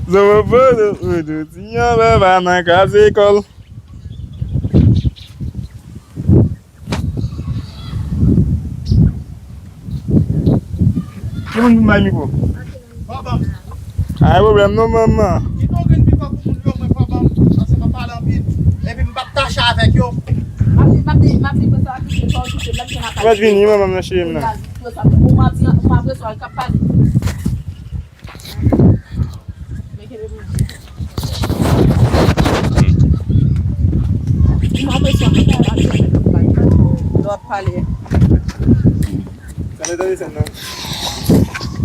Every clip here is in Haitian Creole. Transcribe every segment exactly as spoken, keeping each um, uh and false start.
Zanmi poze pou douti an baba nan kaz ekòl. Ki moun pou bay mikwo? Pa ban m. Ay pwoblèm non manman. Kite yon grenn mikwo pou moun yo, mwen pa ban m. Paske m ap pale anpil. Epi m p ap tache avèk yo. M ap di, m ap di, m ap di, pou sa, pou sa, pou sa, pou sa, m ap pale. Mwen vini, manman m nan cheri m nan. Ou m ap di, ou m ap reswa, k ap pale.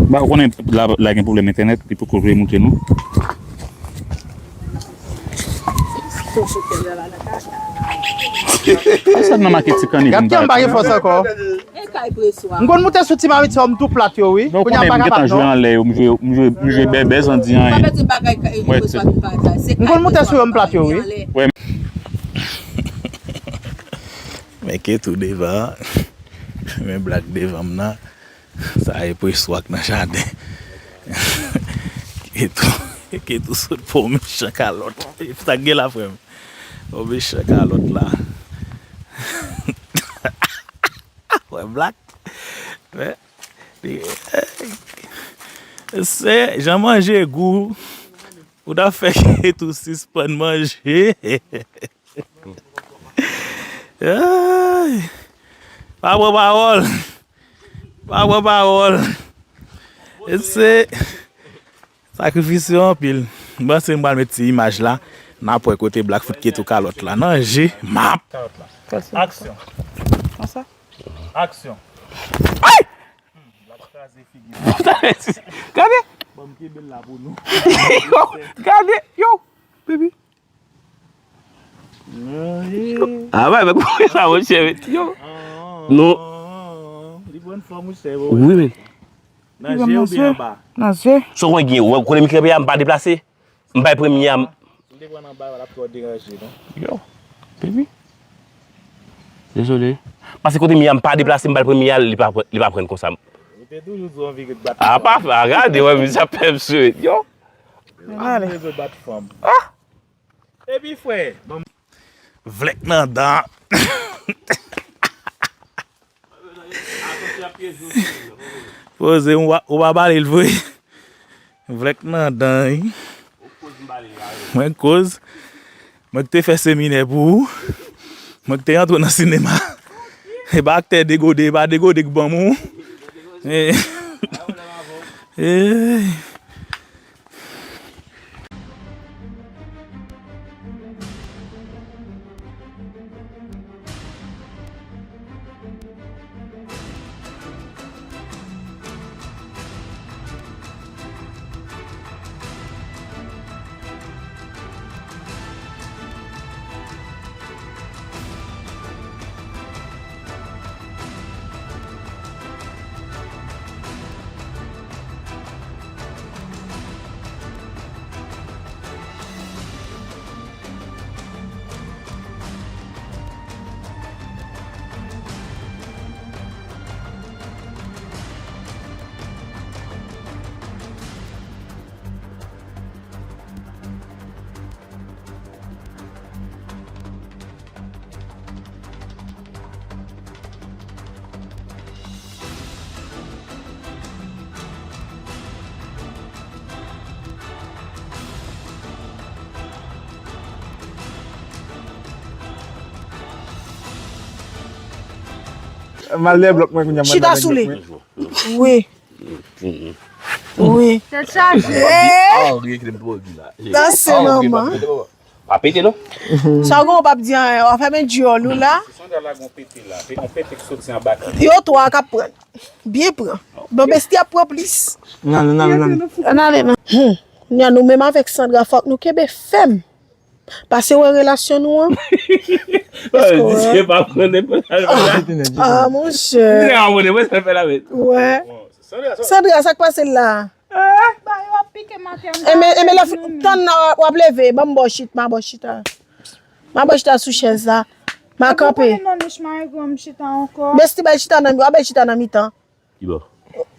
Ba, ou konnen la, la gen pwoblèm entènèt, li poko vle moute nou. Sa nan make ti kanni vin pa. M pa gen fòs ankò. M konn moute sou ti marit sa, m tou plat yo, wi. Kounye a m pa kapab non. Jwe anlè yo, m jwe, m jwe, m jwe bèbè san di anyen. M konn moute sou yo, m plat yo, wi. Men Ketou devan, men Black devan m nan. Sa e preswa k nan jaden. Ketou, Ketou sot pou yon mechan kalòt. Sa k gen la, frè m? Yon mechan kalòt la. Wè, Black. Wè. Se jan manje gou. Ou ta fè Ketou sispann manje. Ay. Pa pran pawòl. Pa pran pawòl. Se sakrifis yo anpil. M panse m pral met ti imaj la. N ap wè kote Black fout Ketou kalòt la. Nan je m ap. Aksyon. Konsa. Aksyon. Ay! Gade! Ban m kenbe l la pou nou. Yo, gade! Yo! Baby. Ah, bay, mwen konprann sa, monchè, met yo. Non. Li pran fòm, monchè, wi, men. Nan je oubyen anba? Nan je. Sa w gen, ou konnen m kenbe a, m pa deplase. M bay premye a. Si w te pran anba, l ap twò deranje, non? Yo, baby. Dezole. Paske kote m ye a, m pa deplase, m bay premye a, li pa, li pa pran konsa. Ou te toujou di w anvi ret bat. A pa fè, a gade, wè, misye ap fè m sou yo. Gade. Bezwen bat fanm. Ah! Epi frè, ban m vlèk nan dan. Poze, ou pa, ou pa bale l vre. Vlèk nan dan, wi. Mwen koz. Mwen ki te fè seminè pou ou. Mwen ki te antre w nan sinema. E pa aktè degode, e pa degode k ban m ou. Eh. Eh. M al dèyè blòk mwen kounye a, m al dèyè blòk mwen. Chita sou li. Wi. Wi. Tèt chaje. Danse manman. Pa pete non. Sa w gen w p ap di anyen, w ap fèmen dyòl ou la. Sandra la gon pete la, pe- on pete ki soti anba ki. Yo twa k ap pran. Byen pran. Bon, besti ap pran plis. N ale, n ale, n ale. N ale non. Hmm. Kounye a nou menm avèk Sandra fòk nou kenbe fèm. Pase wè relasyon nou an. Èske w wè? Dizye pa pran nenpòt sa. Ah, monchè. Dizye pa pran nenpòt sa fè la men. Wè. Sandra, sa k pase la? Ba yo ap pike matè m. Enben, enben, lè tann nan w ap leve, ban m ba w chit, m a ba w chita. M a ba w chita sou chèz la. M a kanpe. Ou konnen non nich mari granm chita ankò. Besti bay chita nan, w a bay chita nan mitan. Ki bò?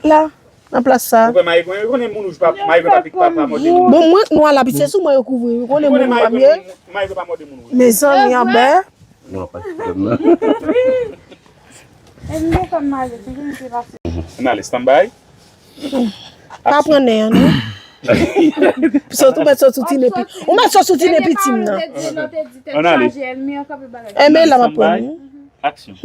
La. Nan plas sa. Ou kwè mayigwen, ou konnen moun wouj pa, mayigwen pa pik pa, pa mòde moun wouj. Bon, mwen k nwa la, pitit sou mwen yo kouvri. Ou konnen moun nwa m ye. Mayigwen pa mòde moun wouj. Mezanmi, anbè. Non, pa ti pwoblèm nan. E m desann male, se vin se pase. Ann ale, stand by. Pa pran nen an, non. Sot ou mèt sot sou ti nepi. Ou mèt sot sou ti nepi ti m nan. Ann ale. E men la m ap pran. Aksyon.